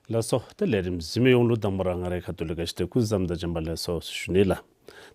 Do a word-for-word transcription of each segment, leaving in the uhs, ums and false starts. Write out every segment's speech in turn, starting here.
ལགས་སོ། ད་ལས་རིམ་གཟིགས་མི་ཡོངས་ལུ་དང་པ་ར་ང་རའི་ཁ་ཐུག་ལས་ག་ཅི་དེ་སྐུ་གཟུགས་བཟང་དང་བྱོན་པ་ལེགས་སོ་ཞུ་ནི་ལགས།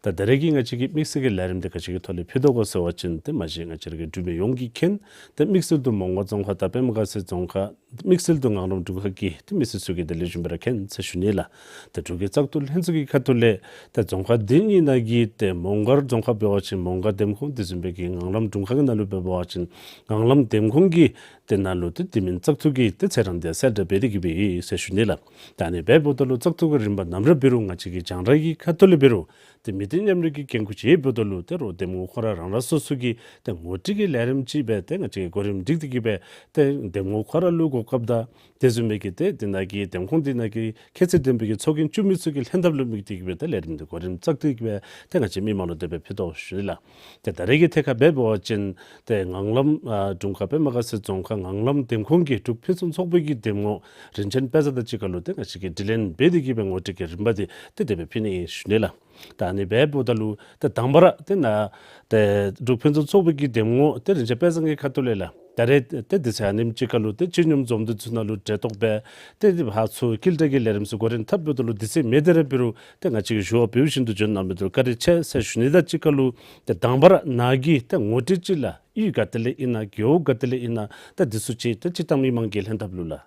ད་ད་རེས་ཀྱི་ང་བཅས་ཀྱི་དམིགས་བསལ་གྱི་ལས་རིམ་དེ་ག་ཅི་གི་ཐོག་ལས་ཕུལ་དོ་ག་ཟེར་བ་ཅིན་ཏེ་མ་གཞི་ང་བཅས་ར་གི་འབྲུག་མི་ཡོངས་ཀྱིས་མཁྱེན། ཏེ་དམིགས་བསལ་དུ་མོང་སྒར་རྫོང་ཁག་དང་པདྨ་དགའ་ཚལ་རྫོང་ཁག་དམིགས་བསལ་དུ་ངང་ལམ་དྲུང་ཁག་གི་ཏེ་མི་སེར་ཚུ་གིས་ད་ལེགས་ཤོམ་སྦེ་ར་མཁྱེན་ཟེར་ཞུ་ནི་ལགས། ད་འབྲུག་གི་བཙག་འཐུ་ལྷན་ཚོགས་ཀྱི་ཁ་ཐུག་ལས་ད་རྫོང་ཁག་འདི་གཉིས་ནང་གི་ཏེ་མོང་སྒར་རྫོང་ཁག་འབད་བ་ཅིན་མོང་སྒར་འདེམས་ཁོངས། དེ་བཟུམ་སྦེ་གི་ངང་ལམ་དྲུང་ཁག་གི་ནང་ལུ་འབད་བ་ཅིན་ངང་ལམ་འདེམས་ཁོངས་ཀྱི་ཏེ་ནང་ལུ་ཏེ་དེ་མིན་བཙག་འཐུ་གི་ཏེ་ཚད་གྲངས་དེ་གསལ་བསྒྲགས་འབད་དེ་གི་སྦེ་ཡོད་ཟེར་ཞུ་ནི་ལགས། ད་ཨ་ནི་འབདཝ་ད་ལུ་བཙག་འཐུ་གི་རིམ་པ་ནམ་ར་འབད་རུང་ང་བཅས་ཀྱི་རྒྱང་བསྒྲགས་ཀྱི་ཁ་ཐུག་ལས་འབད་རུང་ཏེ་མི་སྡེ་མཉམ་རུབ་ཀྱི་འགན་ཁུར་ཅིག་འབདཝ་ད་ལུ་ཏེ་རོགས་འདེམས་ངོ་ཁོང་ར་རང་རང་སོ་སོ་གི་ཏེ་ངོ་སྤྲོད་ཀྱི་ལས་རིམ་ཅིག་སྦེ་ཏེ་ང་བཅས་ཀྱིས་གོ་རིམ་སྒྲིག་སྟེ་གི་སྦེ་ཏེ་འདེམས་ངོ་ཁོང་ར་ལུ་གོ་སྐབས་དང་དེ་བཟུམ་སྦེ་གི་ཏེ་དེ་ནང་གི་འདེམས་ཁོངས་དེ་ནང་གི་ཁྱད་ཚད་ལྡན་པའི་གི་ཚོགས་རྒྱན་བཙུགས་མི་ཚུ་གི་ལྷན་ཐབས་ལུ་དམིགས་ཏེ་གི་སྦེ་ཏེ་ལས་རིམ་དེ་གོ་རིམ་བཙུགས་ཏེ་གི་སྦེ་ཏེ་ང་བཅས་མི་མང་ལུ་དེ་སྦེ་ཕུལ་དོ་ཞུ་ནི་ལགས། ཏེ་ད་རེས་ཀྱི་ཐད་ཁར་འབད་བ་ཅིན་ཏེ་ངང་ལམ་ཨ་དྲུང་ཁག་པདྨ་དགའ་ཚལ་རྫོང་ཁག་ངང་ལམ་འདེམས་ཁོངས་ཀྱི་འབྲུག་ཕུན་སུམ་ཚོགས་པའི་གི་འདེམས་ངོ་རིན་ཆེན་དཔལ་བཟང་དང་གཅིག་ཁར་ལུ་ཏེ་ང་བཅས་ཀྱིས་དྲི་ལན་འབད་དེ་གི་སྦེ་ངོ་སྤྲོད་ཀྱི་རིམ་པ་དེ་ཏེ་དེ་སྦེ་ཕུལ་ནི་ཨིན་ཞུ་ནི་ལགས། ད་ཨ་ནི་འབདཝ་ད་ལུ་ཏེ་དང་པ་ར་ཏེ་ནཱ་ཏེ་འབྲུག་ཕུན་སུམ་ཚོགས་པའི་གི་འདེམས་ངོ་ཏེ་རིན་ཆེན་དཔལ་བཟང་གི་ཁ་ཐུག་ལས་ལགས། ད་རེས་ཏེ་དུས་ཚོད་ཨ་ནེམ་ཅིག་ཁར་ལུ་ཏེ་སྤྱི་སྙོམས་འཛོམས་འདུ་ཚུ་ནང་ལུ་གྲལ་གཏོགས་འབད་ཏེ་ཏེ་ཕར་ཚུར་བསྐྱལ་བསྒྲགས་ཀྱི་ལས་རིམ་ཚུ་འགོ་འདྲེན་འཐབ་འབདཝ་ད་ལུ་དུས་ཚོད་མེད་དེ་ར་འབད་རུང་ཏེ་ང་བཅས་ཀྱིས་ཞུ་བ་འབད་བཞིན་དུ་འབྱོན་གནང་མི་འདི་ལུ་བཀའ་དྲིན་ཆེ་ཟེར་ཞུ་ནི་དང་གཅིག་ཁར་ལུ་ཏེ་དང་པ་ར་ནཱ་གི་ཏེ་ངོ་སྤྲོད་ཅིག་ལགས། གཡུས་ག་ཏེ་ལས་ཨིན་ན་རྒེད་འོག་ག་ཏེ་ལས་ཨིན་ན་ད་འདི་ཚུ་ཅིག་ཏེ་སྤྱིར་བཏང་མི་མང་གི་ལྷན་ཐབས་ལུ་ལགས།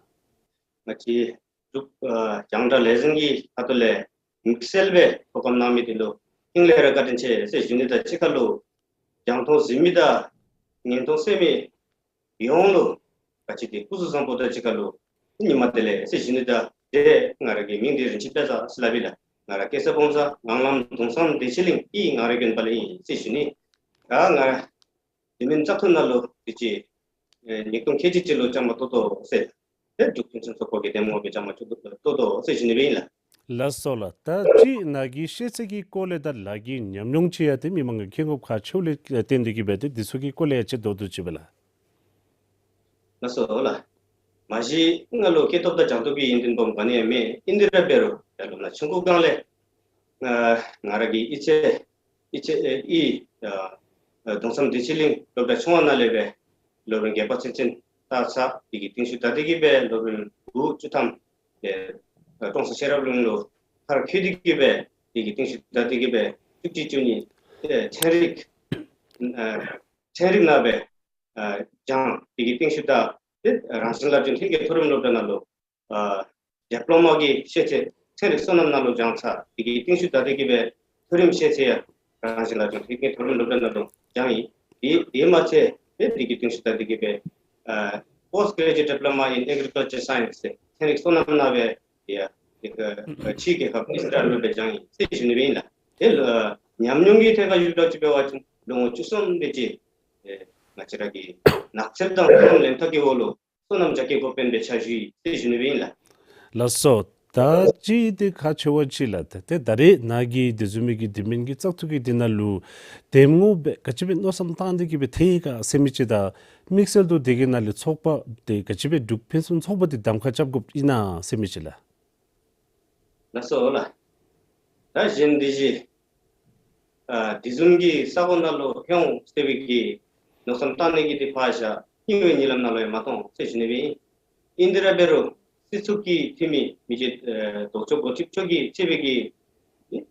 ང་བཅས་འབྲུག་ཨ་རྒྱང་བསྒྲགས་ལས་འཛིན་གྱི་ཁ་ཐུག་ལས་དམིགས་བསལ་སྦེ་གོ་སྐབས་གནང་མི་འདི་ལུ་ཧིང་ལས་ར་བཀའ་དྲིན་ཆེ་ཟེར་ཞུ་ནི་དང་གཅིག་ཁར་ལུ་རྒྱང་མཐོང་གཟིགས་མི་དང་བརྙན་མཐོང་གསན་མི་ཡོངས་ལུ་ག་ཅི་དེ་སྐུ་གཟུགས་བཟང་པོ་དང་གཅིག་ཁར་ལུ་ཉི་མ་བདེ་ལེགས་ཟེར་ཞུ་ནི་དང་། ཏེ་ང་ར་གི་མིང་འདི་རིན་ཆེན་དཔལ་བཟང་ཟེར་སླབ་ཨིན་ལགས། ང་ར་སྐྱེས་ས་སྦོམ་ས་ངང་ལམ་གདུང་བསམ་བདེ་ཆེན་གླིང་གི་ང་རའི་དགོན་པ་ལས་ཨིན་ཟེར་ཞུ་ནི། ད་ང་ར་དེ་མིན་བཙག་འཐུ་ནང་ལུ་དུས་ཅི་ཨེ་ཉིས་སྟོང་ཁལ་གཅིག་ཅིག་ལུ་བཅའ་མར་གཏོགས་དོ་ཟེར། ཏེ་འབྲུག་ཕུན་སུམ་ཚོགས་པ་གི་འདེམས་ངོ་སྦེ་བཅའ་མར་བཅུག་གཏོགས་དོ་ཟེར་ཞུ་ནི་སྦེ་ཨིན་ལགས། ལགས་སོ་ལགས། ད་ཅི་ནཱ་གི་ཤེས་ཚད་ཀྱི་སྐོར་ལས་དང་ལཱ་གི་ཉམས་མྱོང་ཅིག་ཡང་ཏེ་མི་མང་གིས་མཁྱེན་དགོཔ་ཁག་ཆེཝ་ལས་བརྟེན་ཏེ་གི་སྦེ་ཏེ་འདི་ཚུ་གི་སྐོར་ལས་ཡང་ཅིག་མདོར་བསྡུས་ཅིག་སྦེ་ལགས། ལགས་སོ་ལགས། མ་གཞི་ང་ལུ་སྐྱེས་སྟོབས་དང་སྦྱངས་སྟོབས་ཀྱི་ཡོན་ཏན་སྦོམ་ག་ནི་ཡང་མེད། ཨིན་དེ་ར་འབད་རུང་ཡར་ལུ་ནཱ་ཆུང་ཀུ་སྒང་ལས་ང་ང་ར་གི་ཨི་ཅེ་ཨི་ཅེ་ཨི་ཨ་གདུང་བསམ་བདེ་ཆེན་གླིང་སློབ་གྲྭ་ཆུང་བ་ནང་ལས་སྦེ་སློབ་རིམ་བརྒྱད་པ་ཚུན་ཚོད་མཐར་འཁྱོལ། དེ་གི་རྟིང་ཤུལ་ད་དེ་གི་སྦེ་སློབ་རིམ་དགུ་བཅུ་ཐམ་ཨེ་ཀྲོང་གསར་ཤེས་རབ་གླིང་ལུ་མཐར་འཁྱོལ་ཏེ་གི་སྦེ་དེ་གི་རྟིང་ཤུལ་ད་དེ་གི་སྦེ་བཅུ་གཅིག་བཅུ་གཉིས་ཨེ་ཚན་རིག་ཨ་ཚན་རིག་ནང་སྦེ་ཨ་སྦྱངས། དེ་གི་རྟིང་ཤུལ་ད་ཏེ་རང་བཞིན་སླར་བརྗེ་ལྷན་རྒྱས་མཐོ་རིམ་སློབ་གྲྭ་ནང་ལུ་ཨ་ཌིཔ་ལོ་མ་གི་ཤེས་ཚད་ཚན་རིག་སོ་ནམ་ནང་ལུ་སྦྱངས་ཚར། དེ་གི་རྟིང་ཤུལ་ད་དེ་གི་སྦེ་མཐོ་རིམ་ཤེས་ཚད་ཡང་རང་བཞིན་སླར་བརྗེ་ལྷན་རྒྱས་མཐོ་རིམ་སློབ་གྲྭ་ནང་ལུ་སྦྱངས་ཡི། དེ་དེ་མ་ཚད་ཏེ་དེ་གི་རྟིང་ཤུལ་ད་དེ་གི་སྦེ་ཨ་Postgraduate Diploma in Agriculture Science ཟེར་ཚན་རིག་སོ་ནམ་ནང་སྦེ་ཡ་དེ་གི་ཕྱིའི་རྒྱལ་ཁབ་ཨིསི་ར་ཨེལ་ལུ་སྦེ་སྦྱངས་ཡི་ཟེར་ཞུ་ནི་སྦེ་ཨིན་ལགས། དེ་ལུ་ཨ་ཉམས་མྱོང་གི་ཐད་ཁར་ཞུ་དགོཔ་ཅིག་འབད་བ་ཅིན་ལོ་ངོ་བཅུ་གསུམ་དེ་ཅིག་ཨེ་ང་བཅས་ར་གི་ནགས་ཚལ་དང་སོ་ནམ་ལེན་ཐབས་ཀྱི་འོག་ལུ་སོ་ནམ་རྒྱགས་ཀྱི་འགོ་དཔོན་སྦེ་ཕྱག་ཞུ་ཡི་ཟེར་ཞུ་ནི་སྦེ་ཨིན་ལགས། ལགས་སོ། ད་ཅི་དེ་ཁག་ཆེ་བ་ཅིག་ལགས། ད་ཏེ་ད་རེས་ནཱ་གི་དེ་བཟུམ་མའི་གི་དེ་མིན་གྱི་བཙག་འཐུ་གི་དེ་ནང་ལུ་འདེམས་ངོ་སྦེ་ག་ཅི་སྦེ་མནོ་བསམ་བཏང་སྟེ་གི་སྦེ་ཐོན་ཡི་ག་ཟེར་མི་ཅིག་དང་དམིགས་བསལ་དུ་དེ་གི་ནང་ལས་ཚོགས་པ་དེ་ག་ཅི་སྦེ་འབྲུག་ཕུན་སུམ་ཚོགས་པ་དེ་གདམ་ཁ་རྐྱབ་དགོཔ་ཨིན་ན་ཟེར་མི་ཅིག་ལགས། ལགས་སོ་ལགས། ད་གཞན་དེ་བཞིན་ཨ་དེ་བཟུམ་གྱི་ས་གོ་ནང་ལུ་ལྷོད་འོང་ཟེར་བའི་གི་མནོ་བསམ་བཏང་ནི་གི་དེ་ཕར་བཞག་དམིགས་ཡུལ་ཉིད་ལམ་ནང་ལུ་ཡང་མ་གཏོགས་ཟེར་ཞུ་ནི་སྦེ་ཨིན། ཨིན་དེ་ར་འབད་རུང་སྲིད་ཚོགས་ཀྱི་འཐུས་མི་མི་རྗེ་ཨེ་ལྡོག་ཕྱོགས་འགོ་ཁྲིདཔ་མཆོག་གིས་གཙོས་པའི་གི་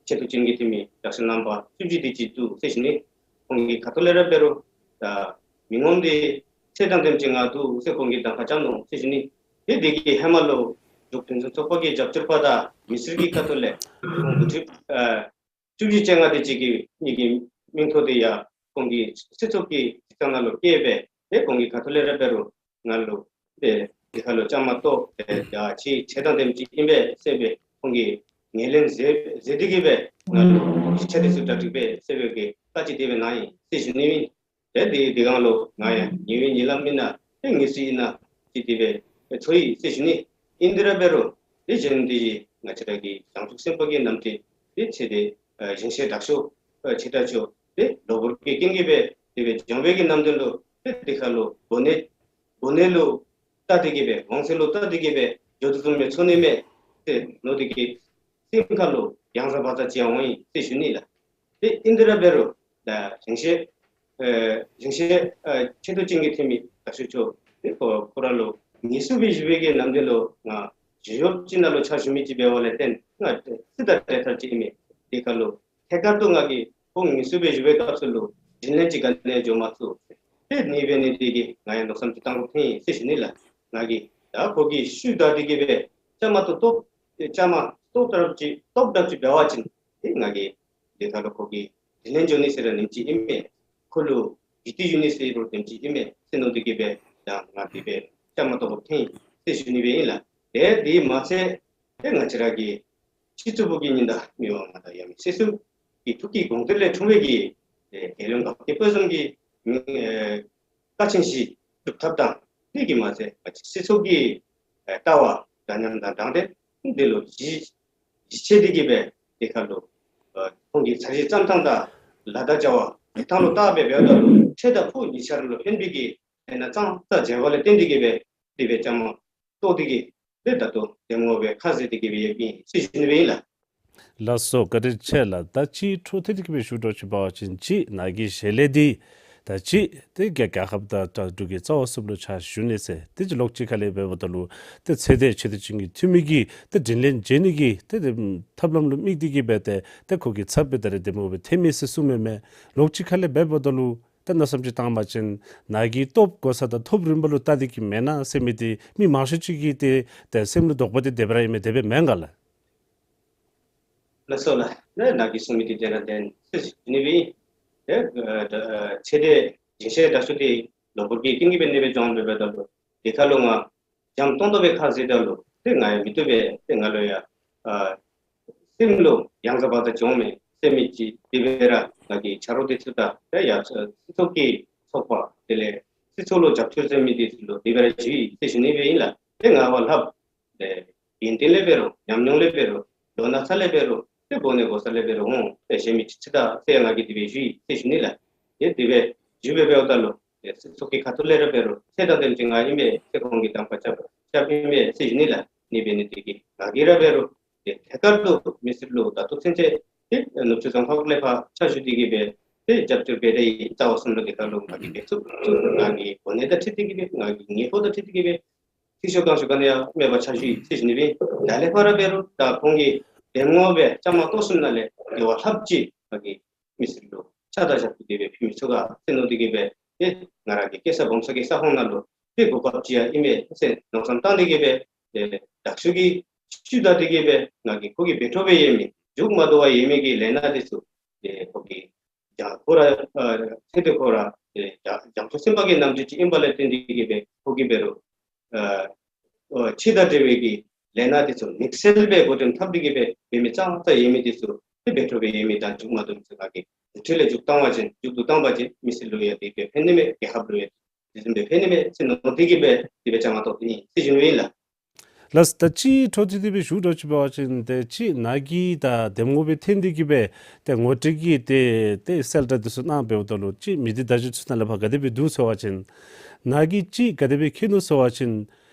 ཆེ་བསྟོད་ཅན་གྱི་འཐུས་མི་དྲག་ཤོས་རྣམ་པ་བཅུ་བཞི་དེ་ཅིག་འདུག་ཟེར་ཞུ་ནི། ཁོང་གི་ཁ་ཐུག་ལས་ར་འབད་རུང་ད་མི་ངོམ་དེ་ཚད་དང་དེམ་ཅིག་ང་འདུག་ཟེར་ཁོང་གིས་གདམ་ཁ་རྐྱབ་ནུག་ཟེར་ཞུ་ནི། ཏེ་དེ་གི་ཧེ་མ་ལུ་འབྲུག་ཕུན་སུམ་ཚོགས་པ་གི་རྒྱབ་སྐྱོར་པ་དང་མི་སེར་གྱི་ཁ་ཐུག་ལས་ཁོང་འགོ་ཁྲིདཔ་ཨ་བཅུ་བཞི་ཅན་ང་དེ་ཅིག་གི་ངེ་གི་མིང་ཐོ་དེ་ཡང་ཁོང་གི་སྲིད་ཚོགས་ཀྱི་སྲིད་ཐང་ནང་ལུ་བཀལ་སྦེ་ཏེ་ཁོང་གི་ཁ་ཐུག་ལས་ར་འབད་རུང་ང་ལུ་ཏེ་དེ་ཁར་ལུ་བཅའ་མར་གཏོགས་ཏེ་ཡ་ཅིག་ཚད་དང་དེམ་ཅིག་ཨིན་པས་ཟེར་སྦེ་ཁོང་གིས་ངོས་ལེན་མཛད་མཛད་དེ་གི་སྦེ་ང་ལུ་ཤེས་ཚད་དེ་ཚུ་གྲ་སྒྲིག་སྦེ་ཟེར་སྦེ་གི་བཀའ་ཅིག་དེ་སྦེ་གནང་ཡི་ཟེར་ཞུ་ནི་ཨིན། ཏེ་དེ་དེ་སྒང་ལུ་ང་ཡང་དམིགས་ཡུལ་ཉིད་ལམ་ཨིན་ན་ཏེ་དམིགས་བསལ་ཨིན་ན་ཅིག་དེ་སྦེ་ཚོར་ཡི་ཟེར་ཞུ་ནི། ཨིན་དེ་ར་འབད་རུང་ཏེ་གཞན་དེ་ང་བཅས་ར་གི་བྱང་ཆུབ་སེམས་དཔའ་གི་རྣམ་ཐར་དེ་ཚེ་འདི་ཨ་ཞིང་གཤེགས་དྲག་ཤོས་ཨ་ཆེ་དྲགས་མཆོག་ཏེ་གློ་བུར་གྱི་རྐྱེན་གྱིས་སྦེ་དེ་སྦེ་བྱོན་པའི་གི་རྣམ་ཐར་ལུ་ཏེ་དེ་ཁར་ལུ་སྒོ་ནས་སྒོ་ནས་ལུ་བལྟ་སྟེ་གི་སྦེ་དབང་ཚད་ལུ་བལྟ་སྟེ་གི་སྦེ་འགྱོ་དོ་བཟུམ་སྦེ་ཚོར་ནི་མས་ཟེར་མནོ་སྟེ་གི་སེམས་ཁར་ལུ་གཡང་ཟ་བག་ཚ་ཅིག་ཡང་འོང་ཡི་ཟེར་ཞུ་ནི་ལགས། ཏེ་ཨིན་དེ་ར་འབད་རུང་ད་ཞིང་གཤེགས་ཨེ་ཞིང་གཤེགས་ཨེ་ཆེ་བསྟོད་ཅན་གྱི་འཐུས་མི་དྲག་ཤོས་མཆོག་ཏེ་ཁོ་ཁོ་ར་ལུ་ངལ་གསོ་སྦེ་བཞུགས་པའི་གི་རྣམ་ཐར་ལུ་ང་ ཞི་གཡོགཔ་ཅིག་ནང་ལུ་ཕྱག་ཞུ་མི་ཅིག་འབད་བ་ལས་བརྟེན་ང་ཏེ་རྩིས་དང་འབྲེལ་ཐག་ཅིག་ཨིན་མས། དེ་ཁར་ལུ་ཐད་ཀར་དུ་ང་གིས་ཁོ་ངེས་སུ་སྦེ་ཞུ་བའི་སྐབས་སུ་ལུ་དྲིན་ལན་ཅིག་ག་ནི་ཡང་འཇལ་མ་ཚུགས། ཏེ་ཨ་ནི་འབད་ནི་དེ་གིས་ང་ཡང་མནོ་བསམ་ཅིག་བཏང་དགོཔ་ཐོན་ཡི་ཟེར་ཞུ་ནི་ལགས། ང་གིས་ད་ཁོ་གི་ཤུལ་བདའ་སྟེ་གི་སྦེ་བཅའ་མར་གཏོགས་བཅའ་མར་གཏོགས་དྲགས་ཅིག་གཏོགས་དྲགས་ཅིག་འབད་བ་ཅིན་ཏེ་ང་གིས་དེ་ཁར་ལུ་ཁོ་གི་དྲིན་ལན་འཇལ་ནི་ཟེར་ར་ཉིནམ་ཅིག་ཨིན་མས། ཁོ་ལུ་རྒུད་འཐུས་ཡོད་ནི་ཟེར་རུང་ཉིནམ་ཅིག་ཨིན་མས་ཟེར་མནོ་སྟེ་གི་སྦེ་ད་ང་དེ་སྦེ་བཅའ་མར་གཏོགས་དགོཔ་ཐོན་ཡི་ཟེར་ཞུ་ནི་སྦེ་ཨིན་ལགས། ཏེ་དེ་མ་ཚད་ཏེ་ང་བཅས་ར་གི་སྤྱི་ཚོགས་ཀྱི་ཉི་ཟླ་མི་དབང་མངའ་བདག་ཡབ་མེས་སྲས་གསུམ་གྱི་ཐུགས་ཀྱི་དགོངས་གཏེར་ལས་འཁྲུངས་པའི་གི་ཨེ་རྒྱལ་ཡོངས་དགའ་སྐྱིད་དཔལ་འཛོམས་ཀྱི་ཨེ་ཀ་ཆེན་བཞི་སྒྲུབ་ཐབས་དང་དེ་གིས་མ་ཚད་ང་བཅས་སྲིད་ཚོགས་ཀྱི་ཨེ་ལྟ་བ་འདྲ་མཉམ་དང་དྲང་བདེན་དེ་ལུ་གཞི་གཞི་བྱས་ཏེ་གི་སྦེ་དེ་ཁར་ལུ་ཨེ་ཁོང་གི་ཚད་གཞི་བརྩམ་ཐངས་དང་ལཱ་དང་བྱ་བ་དེ་ཐང་ལུ་བཏགས་སྦེ་འབདཝ་ད་ལུ་འཕྲལ་དང་ཕུགས་གཉིས་ཆ་ར་ལུ་ཕན་པའི་གི་ཨེ་ན་ཙང་ཙ་བྱས་པ་ལས་བརྟེན་ཏེ་གི་སྦེ་དེ་སྦེ་བཅའ་མར་གཏོགས་ཏེ་གི་ཏེ་ད་ལྟོ་འདེམས་ངོ་སྦེ་ཁ་བཟེད་དེ་གི་སྦེ་ཡོདཔ་ཨིན་ཟེར་ཞུ་ནི་སྦེ་ཨིན་ལགས། ལགས་སོ། བཀའ་དྲིན་ཆེ་ལགས། ད་ཅིག་འཕྲོ་མཐུད་དེ་གི་སྦེ་ཞུ་འགྱོ་ཅིག་འབད་བ་ཅིན་ཅིག་ནཱ་གི་ཞལ་ལས་འདི་ད་ཅིག་ཏེ་རྒྱ་རྒྱལ་ཁབ་དང་དྲག་འབྲུག་གི་རྩ་བ་གསུམ་ལུ་ཕྱག་ཞུ་ནི་ཟེར་ཏེ་ཅིག་ལོགས་ཅིག་ཁ་ལས་འབདཝ་ད་ལུ་ཏེ་ཚེ་འདས་ཆོས་དད་ཅན་གྱི་འཐུས་མི་གི་ཏེ་དྲིན་ལན་འཇལ་ནི་གི་ཏེ་ཏེ་ཐབས་ལམ་ལུ་དམིགས་ཏེ་གི་སྦེ་ཏེ་ཏེ་ཁོ་གི་ཚབ་སྦེ་ད་རེས་འདེམས་ངོ་སྦེ་ཐོན་མི་ཟེར་གསུངས་མི་མས། ལོགས་ཅིག་ཁ་ལས་འབདཝ་ད་ལུ་ཏེ་མནོ་བསམ་ཅིག་བཏང་བ་ཅིན་ནཱ་གི་ཐོབ་གོ་ས་དང་ཐོབ་རིམ་པ་ལུ་བལྟ་སྟེ་གི་མེན་ན་ཟེར་མི་འདི་མི་མང་ཤོས་ཅིག་གི་ཏེ་ཏེ་སེམས་ལུ་དོགས་པ་འདི་དེ་སྦེ་ར་ཨིན་མས། དེ་སྦེ་མེན་ག་ལགས། ལགས་སོ་ལགས། ནཱ་ནཱ་གིས་གསུངས་མི་འདི་བདེན་ར་བདེན་ཟེར་ཞུ་ནི་སྦེ་ཨིན། ཏེ་ཨེ་ད་ཨེ་ཚེ་འདས་སྦྱིན་བདག་དྲག་ཤོས་འདི་གློ་བུར་གྱི་རྐྱེན་གྱིས་སྦེ་ཨ་ནི་སྦེ་བྱུང་སྦེ་འབདཝ་ད་ལུ་དེ་ཁར་ལུ་ང་འཇམ་ཏོང་ཏོ་སྦེ་ཁ་བཟེད་ད་ལུ་ཏེ་ང་ཡང་མི་བཏུབ་པས། ཏེ་ང་ལུ་ཡང་ཨ་སེམས་ལུ་ཡང་ཟ་བག་ཚ་བྱུང་མས་ཟེར་མི་ཅིག་དེ་སྦེ་ར་ང་གི་ཆ་རོགས་འདི་ཚུ་དང་ཏེ་ཡང་སྲིད་ཚོགས་ཀྱི་ཚོགས་པ་དེ་ལས་སྲིད་ཚོགས་ལུ་རྒྱབ་སྐྱོར་མཛད་མི་འདི་ཚུ་ལུ་དེ་སྦེ་ར་ཞུ་ཡི་ཟེར་ཞུ་ནི་སྦེ་ཨིན་ལགས། ཏེ་ང་བ་ལྷགཔ་ཏེ་ཡོན་ཏན་ལས་འབད་རུང་ཉམས་མྱོང་ལས་འབད་རུང་ལོ་ན་ཚ་ལས་འབད་རུང་ཏེ་གོ་གནས་གོ་ས་ལས་འབད་རུང་ཏེ་གཞན་མི་ཅིག་ཅིག་དང་ཏེ་ང་གིས་དེ་སྦེ་ཞུ་ཡི་ཟེར་ཞུ་ནི་ལགས། ཏེ་དེ་སྦེ་ཞུ་སྦེ་འབདཝ་ད་ལུ་ཏེ་སྲིད་ཚོགས་ཀྱི་ཁ་ཐུག་ལས་ར་འབད་རུང་ཚད་དང་ལྡན་ཅིག་ང་ཨིན་པས་ཟེར་ཁོང་གིས་གདམ་ཁ་རྐྱབ་རྐྱབ་ཨིན་པས་ཟེར་ཞུ་ནི་ལགས། ཨ་ནི་འབད་ནི་དེ་གིས་ང་གིས་ར་འབད་རུང་ཏེ་ཐད་ཀར་དུ་མི་སེར་ལུ་ད་ལྟོ་ཚུན་ཚོད་ཏེ་ནུབ་ཕྱོགས་རྫོང་ཁག་ལས་ཕར་ཕྱག་ཞུ་སྟེ་གི་སྦེ་ཏེ་རྒྱབ་སྐྱོར་འབད་དེ་ཡི་རྩ་བ་གསུམ་ལུ་དེ་ཁར་ལུ་ང་གིས་འབད་ཚུགས་ཚུགས་ང་གི་གོ་གནས་དང་འཁྲིལ་ཏེ་གི་སྦེ་ང་གི་ངེས་པོ་དང་འཁྲིལ་ཏེ་གི་སྦེ་ཐེ་ཤོ་གང་ཤོ་ག་ནི་ཡང་མེད་པར་ཕྱག་ཞུ་ཡི་ཟེར་ཞུ་ནི་སྦེ། ད་ལས་ཕར་འབད་རུང་ད་ཁོང་གིས་འདེམས་ངོ་སྦེ་བཅའ་མར་གཏོགས་ཞིནམ་ལས་དེ་བ་ལྷགཔ་ཅིག་ང་གིས་མི་སེར་ལུ་ཕྱག་དང་ཞབས་ཏོག་དེ་སྦེ་ཕུལ་མི་ཚུགས་ག་ཟེར་མནོ་སྟེ་གི་སྦེ་ཏེ་ང་ར་གི་སྐྱེས་ས་སྦོམ་ས་གི་ས་ཁོངས་ནང་ལུ་ཏེ་གོ་སྐབས་ཅིག་ཡང་ཨིན་མས་ཟེར་མནོ་བསམ་བཏང་སྟེ་གི་སྦེ་ཏེ་དྲག་ཤོས་ཀྱི་ཤུལ་བདའ་སྟེ་གི་སྦེ་ང་གིས་ཁོ་གིས་འབད་འཕྲོ་འབད་ཡོད་མི་མཇུག་མ་བསྡུ་བར་ཡོད་མི་གི་ལས་སྣ་འདི་ཚུ་ཏེ་ཁོ་གིས་ཡང་ཁོ་ར་ཨ་ཚེ་འདི་ཁོ་ར་ཨེ་ཡང་འཇམ་དཔལ་སེམས་དཔའ་གི་རྣམ་འགྱུར་ཅིག་ཨིན་པ་ལས་བརྟེན་ཏེ་གི་སྦེ་ཁོ་གིས་འབད་རུང་ཨ་ཨ་ཕྱི་དང་འབྲེལ་བའི་གི་ལས་སྣ་འདི་ཚུ་དམིགས་བསལ་སྦེ་འགོ་འདྲེན་འཐབ་སྟེ་གི་སྦེ་འབད་མི་ཙང་ཙ་ཡོད་མི་འདི་ཚུ་ཏེ་འབད་འཕྲོ་འབད་ཡོད་མི་དང་མཇུག་མ་བསྡུ་མི་ཚུ་ང་གིས་མུ་མཐུད་ལས་མཇུག་བཏང་བ་ཅིན་མཇུག་བསྡུ་བཏང་བ་ཅིན་མི་སེར་ལུ་ཡང་དེ་སྦེ་ཕན་ནི་མས། རྒྱལ་ཁབ་ལུ་ཡང་དེ་བཟུམ་སྦེ་ཕན་ནི་མས་ཟེར་མནོ་སྟེ་གི་སྦེ་དེ་སྦེ་བཅའ་མར་གཏོགས་ཏེ་ཨིན་ཟེར་ཞུ་ནི་ཨིན་ལགས། ལགས། ད་ཅིག་འཕྲོ་མཐུད་དེ་སྦེ་ཞུ་འགྱོ་ཅིག་འབད་བ་ཅིན་ཏེ་ཅིག་ནཱ་གིས་ད་འདེམས་ངོ་སྦེ་ཐོན་ཏེ་གི་སྦེ་ཏེ་ངོ་སྤྲོད་ཀྱི་ཏེ་ཏེ་གསལ་བསྒྲགས་འདི་ཚུ་གནང་འབདཝ་ད་ལུ་ཅིག་མི་སྡེ་བརྡ་བརྒྱུད་ཚུ་ནང་ལས་ཕར་ག་དེ་སྦེ་འདུག་ཟེར་བ་ཅིན་ནཱ་གིས་ཅིག་ག་དེ་སྦེ་མཁྱེན་ནུག་ཟེར་བ་ཅིན་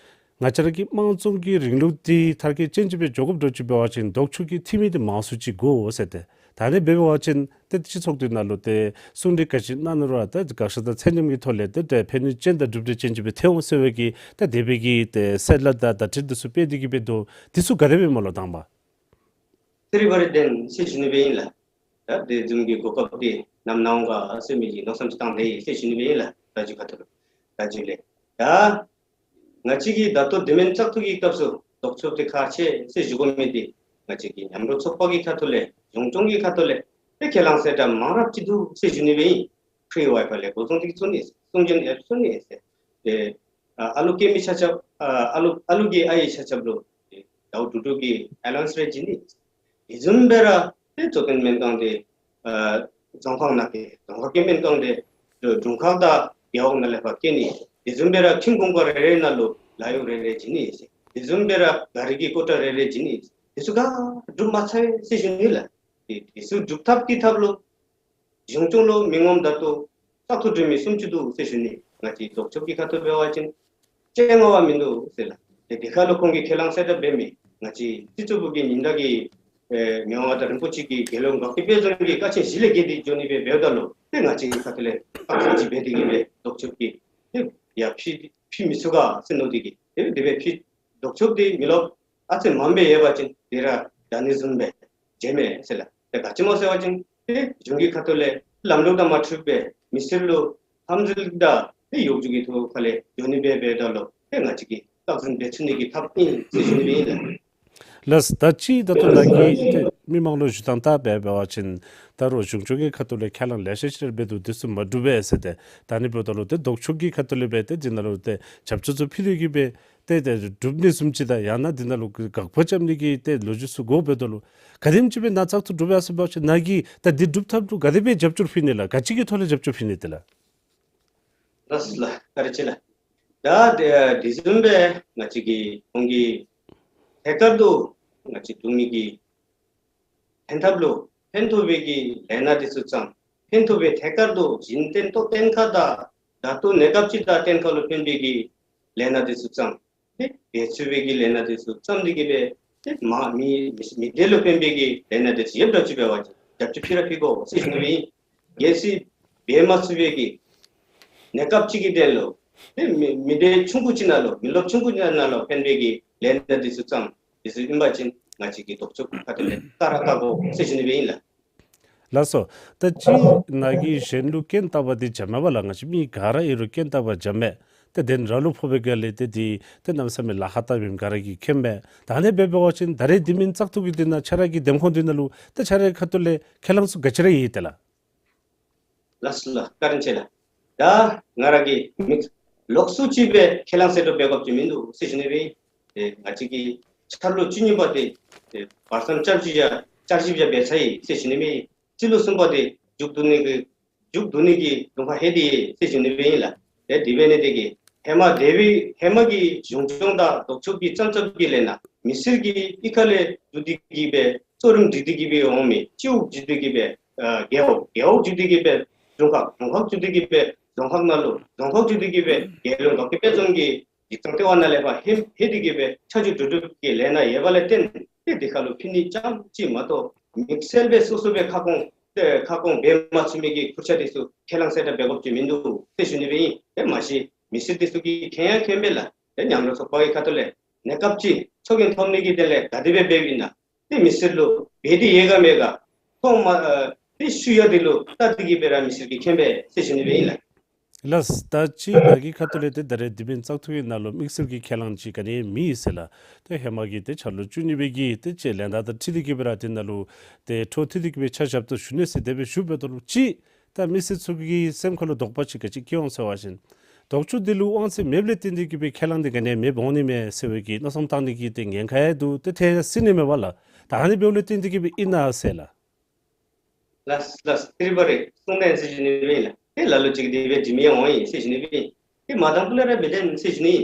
ང་བཅས་ར་གི་དམངས་གཙོ་གི་རིང་ལུགས་འདི་མཐར་འཁྱོལ་ཅན་ཅིག་སྦེ་འགྱོ་དགོཔ་འདྲཝ་ཅིག་འབད་བ་ཅིན་ལྡོག་ཕྱོགས་ཀྱི་འཐུས་མི་འདི་མང་སུ་ཅིག་དགོ་ཟེར་ཏེ། ད་ཨ་ནི་འབད་བ་ཅིན་ཏེ་སྤྱི་ཚོགས་འདི་ནང་ལུ་ཏེ་གསུང་གྲོས་ག་ཅི་གནང་རུང་ར་ཏེ་དགག་བཞག་དང་ཚད་མཉམ་གྱི་ཐོག་ལས་ཏེ་ཏེ་ཕན་ནུས་ཅན་དང་གྲུབ་འབྲས་ཅན་ཅིག་སྦེ་ཐོན་འོང་ཟེར་བའི་གི་ཏེ་དེ་སྦེ་གི་ཏེ་གསལ་བསྒྲགས་དང་བརྡ་འཕྲིན་འདི་ཚུ་སྤེལ་ཏེ་གི་སྦེ་འདུག། འདི་ཚུ་ག་དེ་སྦེ་སྨོ་ལགས་དང་པ། ཚེ་རིང་བ་རི་བདེན་ཟེར་ཞུ་ནི་སྦེ་ཨིན་ལགས། ད་དེ་བཟུམ་གྱི་གོ་སྐབས་འདི་ནམ་ནཱ་འོང་ག་ཟེར་མི་གི་མནོ་བསམ་ཅིག་བཏང་སྟེ་ཨིན་ཟེར་ཞུ་ནི་སྦེ་ཨིན་ལགས། ད་ཅི་ཁ་ཐུག་ལུ་ད་ཅི་ལས་ད་ང་བཅས་ཀྱིས་ད་ལྟོ་དེ་མིན་བཙག་འཐུ་གི་སྐབས་སུ་ལྡོག་ཕྱོགས་འདི་ཁག་ཆེ་ཟེར་ཞུ་དགོ་མི་འདི་ང་བཅས་ཀྱི་མཉམ་རུབ་ཚོགས་པ་གི་ཁ་ཐུག་ལས་གཞུང་སྐྱོང་གི་ཁ་ཐུག་ལས་ཏེ་ཁས་བླངས་གསལ་བསྒྲགས་མང་རབས་ཅིག་འདུག་ཟེར་ཞུ་ནི་སྦེ་ཨིན། ཕི་རི་ཝའི་ཕའི་ལས་འགོ་བཟུང་སྟེ་བཙུགས་ནི་གསུང་སྦྱོང་ཨེབ་བཙུགས་ནི་ཟེར་ཏེ་ཨ་ཨ་ལུ་སྐྱེས་མི་ཆ་ཁྱབ་ཨ་ཨ་ལུ་ཨ་ལུ་གི་ཨའི་ཆ་ཁྱབ་ལུ་ཏེ་ཟླཝ་དྲུག་དྲུག་གི་ཨེ་ལ་ཝན་སི་རེ་བྱིན་ནི། དེ་བཟུམ་སྦེ་ར་ཏེ་གཙོ་བསྟེན་སྨན་ཁང་འདི་ཨ་རྫོང་ཁག་ནང་གི་རྫོང་ཁག་གི་སྨན་ཁང་འདི་དྲུང་ཁག་དང་རྒེད་འོག་ནང་ལས་ཕར་སྐྱེལ་ནི། དེ་བཟུམ་སྦེ་ར་ཁྲིམས་ཁང་ཁང་རེ་རེ་ནང་ལུ་ལཱ་གཡོག་རེ་རེ་བྱིན་ནི། དེ་བཟུམ་སྦེ་ར་གཱ་རི་གི་ཀོ་ཊ་རེ་རེ་བྱིན་ནི། དེ་ཚུ་ག་སྒྲུབ་མ་ཚར་བས་ཟེར་ཞུ་ནི་ལགས། དེ་དེ་ཚུ་སྒྲུབ་ཐབས་ཀྱི་ཐབས་ལུ་གཞུང་སྐྱོང་ལུ་མི་ངོམ་ད་ལྟོ་བཙག་འཐུ་གྲོལ་མི་སུམ་ཅུ་འདུག་ཟེར་ཞུ་ནི། ང་བཅས་ལྡོག་ཕྱོགས་ཀྱི་ཁ་ཐུག་འབད་བ་ཅིན་སྤྱན་སྔ་བ་མིན་འདུག་ཟེར་ལགས། ཏེ་དེ་ཁར་ལུ་ཁོང་གིས་ཁས་བླངས་གསལ་བསྒྲགས་འབད་མི་ང་བཅས་སྤྱི་གཙུག་གི་ཉི་ཟླ་གི་ཨེ་མི་དབང་མངའ་བདག་རིན་པོ་ཆེ་གི་རྒྱལ་ཡོངས་དགའ་སྐྱིད་དཔལ་འཛོམས་ཀྱི་ཀ་ཆེན་བཞི་ལས་བརྒལ་ཏེ་འགྱོ་ནི་སྦེ་འབདཝ་ད་ལུ་ཏེ་ང་བཅས་ཀྱི་ཁ་ཐུག་ལས་ཁག་ཆེ་ཅིག་འབད་དེ་གི་སྦེ་ལྡོག་ཕྱོགས་ཀྱིས་ཏེ་ཡར་ཕུད་ཕུད་མི་ཚུགས་ག་ཟེར་མནོ་སྟེ་གི་ཏེ་དེ་སྦེ་ཕུད་ལྡོག་ཕྱོགས་འདི་མི་ལོག་ ཨ་ཙི་མངམ་སྦེ་ཡོད་པ་ཅིན་དེ་ར་ད་ནི་བཟུམ་སྦེ་བྱེལ་མས་ཟེར་ལགས། ཏེ་ག་ཅི་སྨོ་ཟེར་བ་ཅིན་ཏེ་གཞུང་གི་ཁ་ཐུག་ལས་ལམ་ལུགས་དང་མ་འཁྲིལ་བར་མི་སེར་ལུ་འཐབ་འཛིང་དང་ཏེ་གཡོ་སྒྱུ་གི་ཐོག་ཁ་ལས་འགྱོ་ནི་སྦེ་འབདཝ་ད་ལུ་ཏེ་ང་བཅས་ཀྱིས་བཀག་འཛིན་འབད་ཚུགས་ནི་གི་ཐབས་ཨིན་ཟེར་ཞུ་ནི་སྦེ་ཨིན་ལགས། ལགས། ད་ཅི་ད་ལྟོ་ནཱ་གིས་ཏེ་མི་མང་ལུ་ཞུ་ཐངས་བལྟ་སྦེ་འབད་བ་ཅིན་ད་རུང་གཞུང་སྐྱོང་གི་ཁ་ཐུག་ལས་ཁས་བླངས་ལེ་ཤ་ཅིག་ར་འབད་འདུག། དེ་ཚུ་མ་འགྲུབ་པས་ཟེར་ཏེ། ད་ནི་འབདཝ་ད་ལུ་ཏེ་ལྡོག་ཕྱོགས་ཀྱི་ཁ་ཐུག་ལས་སྦེ་ཏེ་འདི་ནང་ལུ་ཏེ་བྱབས་ཅུང་ཚུ་ཕུལ་ཏེ་གིས་སྦེ་ཏེ་ཏེ་སྒྲུབ་ནི་བཟུམ་ཅིག་དང་ཡང་ན་འདི་ནང་ལུ་དགག་པ་རྐྱབ་ནི་གི་ཏེ་ལོ་རྒྱུས་ཚུ་གོཝ་འབདཝ་ད་ལུ་ག་དེམ་ཅིག་སྦེ་ནཱ་བཙག་འཐུ་གྲུབ་ཡར་སོང་པ་ཅིན་ནཱ་གིས་ད་འདི་སྒྲུབ་ཐབས་ལུ་ག་དེ་སྦེ་རྒྱབ་སྐྱོར་ཕུལ་ནི་ལགས། ག་ཅི་གི་ཐོག་ལས་རྒྱབ་སྐྱོར་ཕུལ་ནི་ཏེ་ལགས། ལགས་ལགས། བཀའ་དྲིན་ཆེ་ལགས། ད་དེ་དེ་བཟུམ་སྦེ་ང་བཅས་ཀྱིས་ཁོང་གི་ཐད་ཀར་དུ་ང་བཅས་འབྲུག་མི་གི་ཕན་ཐབས་ལུ་ཕན་ཐོགས་པའི་གི་ལས་སྣ་དེ་ཚུ་བརྩམས། ཕན་ཐོགས་པའི་ཐད་ཀར་དུ་གཞན་བརྟེན་ཏོག་བརྟེན་ཁ་དང་ད་ལྟོ་གནས་སྐབས་ཅིག་དང་བརྟེན་ཁ་ལུ་ཕན་པའི་གི་ལས་སྣ་དེ་ཚུ་བརྩམས། ཏེ་འབད་ཚུགས་པའི་གི་ལས་སྣ་དེ་ཚུ་བརྩམས་ཏེ་གིས་སྦེ་ཏེ་མ་མི་མི་མི་སྡེ་ལུ་ཕན་པའི་གི་ལས་སྣ་དེ་ཚུ་ཡོདཔ་འདྲཝ་ཅིག་འབད་བ་ཅིན་རྒྱབ་སྐྱོར་ཕུལ་ར་ཕུལ་དགོ་ཟེར་ཞུ་ནི་སྦེ་ཨིན། གལ་སྲིད་འབད་མ་ཚུགས་པའི་གི་གནས་སྐབས་ཅིག་གི་དོན་ལུ་ཏེ་མི་མི་སྡེ་ཆུང་ཀུ་ཅིག་ནང་ལུ་མི་རློབས་ཆུང་ཀུ་ཅིག་ནང་ལུ་ཕན་པའི་གི་ལས་སྣ་དེ་ཚུ་བརྩམས་དེ་ཚུ་ཨིན་པ་ཅིན་ང་བཅས་ཀྱིས་ལྡོག་ཕྱོགས་ཁ་ཐུག་ལས་བཀག་ར་བཀག་དགོ་ཟེར་ཞུ་ནི་སྦེ་ཨིན་ལགས། ལགས་སོ། ད་ཅི་ནཱ་གིས་གཞན་ལུ་རྐྱེན་བཏགས་པ་འདི་འཇམ་མས་པ་ལགས། ང་བཅས་མི་ག་ར་ཨིན་རུང་རྐྱེན་བཏགས་པ་འཇམ་མས། ཏེ་དོན་ར་ལུ་ཕོག་པའི་སྒང་ལས་ཏེ་འདི་ཏེ་གནམ་མེད་ས་མེད་ལཱ་ཁག་བཏངམ་ཨིནམ་ག་ར་གིས་མཁྱེན་མས། ད་ཨ་ནི་སྦེ་འབད་བ་ཅིན་ད་རེས་འདི་མི་བཙག་འཐུ་གི་འདི་ནང་ཁྱེད་ར་གི་འདེམས་ཁོངས་འདི་ནང་ལུ་ཏེ་ཁྱེད་ར་གི་ཁ་ཐུག་ལས་ཁས་བླངས་ཚུ་ག་ཅི་ར་ཡོད་ཏེ་ལགས། ལགས་སོ་ལགས། བཀའ་དྲིན་ཆེ་ལགས། ད་ང་ར་གིས་མི་ལོགས་སུ་ཅིག་སྦེ་ཁས་བླངས་ཟེར་འདྲཝ་འབད་དགོཔ་ཅིག་མིན་འདུག་ཟེར་ཞུ་ནི་སྦེ་ཨིན། ཏེ་ང་བཅས་ཀྱི་འཆར་ལོ་བཅུ་གཉིས་པ་འདི་ཏེ་བར་མཚམས་བསྐྱར་ཞིབ་བརྒྱབ་བསྐྱར་ཞིབ་བརྒྱབ་འབད་ཚར་ཡི་ཟེར་ཞུ་ནི་སྦེ་ཨིན། སྤྱི་ལོ་གསུམ་པ་འདི་མཇུག་བསྡུ་ནི་གི་མཇུག་བསྡུ་ནི་གི་དུས་ཁ་ལྷོད་དེ་ཡོད་ཟེར་ཞུ་ནི་སྦེ་ཨིན་ལགས། ཏེ་དེ་འབད་ནི་དེ་གིས་ཧེ་མ་དེ་སྦེ་ཧེ་མ་གི་གཞུང་སྐྱོང་དང་ལྡོག་ཕྱོགས་ཀྱི་རྐྱབ་རྐྱབ་ཀྱི་ལས་སྣ་མི་སེར་གྱིས་གཡུས་ཁ་ལས་བརྒྱུད་དེ་གིས་སྦེ་གཙོ་རིམ་སྒྲིག་སྟེ་གིས་སྦེ་འོང་མི་སྤྱི་འོག་བརྒྱུད་དེ་གིས་སྦེ་ཨ་རྒེད་འོག་རྒེད་འོག་བརྒྱུད་དེ་གིས་སྦེ་རྫོང་ཁག་རྫོང་ཁག་བརྒྱུད་དེ་གིས་སྦེ་རྫོང་ཁག་ནང་ལུ་རྫོང་ཁག་བརྒྱུད་དེ་གིས་སྦེ་རྒྱལ་ཡོངས་དགའ་སྐྱིད་དཔལ་འཛོམས་ཀྱི་སྒྲིག་ཁང་ལྟེ་བ་ནང་ལས་ཕར་ཧེ་ཧེ་དེ་གིས་སྦེ་ཆ་འཇོག་གྲུབ་གྲུབ་ཀྱི་ལས་སྣ་ཡོད་པ་ལས་བརྟེན་ཏེ་དེ་ཁ་ལུ་ཕུལ་ནི་རྐྱངམ་ཅིག་མ་གཏོགས་དམིགས་བསལ་སྦེ་སོ་སོ་སྦེ་ཁ་སྐོང་ཏེ་ཁ་སྐོང་འབད་མ་ཚུགས་མི་གི་ཁུར་ཆ་དེ་ཚུ་ཁས་བླངས་ཟེར་འདྲཝ་འབད་དགོཔ་ཅིག་མིན་འདུག་ཟེར་ཞུ་ནི་སྦེ་ཨིན། ཏེ་མ་གཞི་མི་སེར་དེ་ཚུ་གིས་མཁྱེན་ཡང་མཁྱེན་པས་ལགས། ཏེ་མཉམ་རུབ་ཚོགས་པ་གི་ཁ་ཐུག་ལས་གནས་སྐབས་ཅིག་ཚོགས་རྒྱན་འཐབ་ནི་གི་དོན་ལས་ག་དེ་སྦེ་འབདཝ་ཨིན་ན། ཏེ་མི་སེར་ལུ་འབད་དེ་ཡོད་ག་མེད་ག་མཐོང་མ་ཨ་ཏེ་ཞུ་ཡང་འདི་ལུ་བལྟ་སྟེ་གིས་སྦེ་ར་མི་སེར་གྱིས་མཁྱེན་པས་ཟེར་ཞུ་ནི་སྦེ་ཨིན་ལགས། ལགས། ད་ཅི་ནཱ་གི་ཁ་ཐུག་ལས་ཏེ་ད་རེས་འདི་མི་བཙག་འཐུ་གི་ནང་ལུ་དམིགས་བསལ་གྱི་ཁས་བླངས་ཅིག་ག་ནི་མེད་ཟེར་ལགས། ཏེ་ཧེ་མ་གི་ཏེ་འཆར་ལོ་བཅུ་གཉིས་པའི་གི་ཏེ་ཅིག་ལན་གྲངས་དང་འཁྲིལ་ཏེ་གིས་སྦེ་ར་འདི་ནང་ལུ་ཏེ་འཕྲོ་མཐུད་དེ་གིས་སྦེ་ཆ་བཞགཔ་ད་ཞུ་ནི་ཟེར་དེ་སྦེ་ཞུ་འབདཝ་ད་ལུ་ཅིག་ད་མི་སེར་ཚུ་གི་སེམས་ཁ་ལུ་དོགས་པ་ཅིག་ག་ཅི་སྐྱེ་འོང་ཟེར་བ་ཅིན་ལྡོག་ཕྱོགས་འདི་ལུ་དབང་ཚད་མེདཔ་ལས་བརྟེན་ཏེ་གིས་སྦེ་ཁས་བླངས་འདི་ག་ནི་མེདཔ་འོང་ནི་མས་ཟེར་བའི་གི་མནོ་བསམ་བཏང་ནི་གི་ཏེ་ཉེན་ཁ་ཡང་འདུག། ཏེ་ཐལ་སྲིད་ནི་མས་པ་ལགས། ད་ཨ་ནི་འབདཝ་ལས་བརྟེན་ཏེ་གིས་སྦེ་ཨིན་ན་ཟེར་ལགས། ལགས་ལགས། ཏེ་རེ་བ་རེ་གསུངས་ད་ཡི་ཟེར་ཞུ་ནི་སྦེ་ཨིན་ལགས། ཏེ་ལ་ལུ་ཅིག་དེ་སྦེ་འདི་མི་ཡང་འོང་ཡི་ཟེར་ཞུ་ནི་སྦེ་ཨིན། ཏེ་མ་དང་པོ་ལས་ར་འབད་དེ་ཨིན་ཟེར་ཞུ་ནི།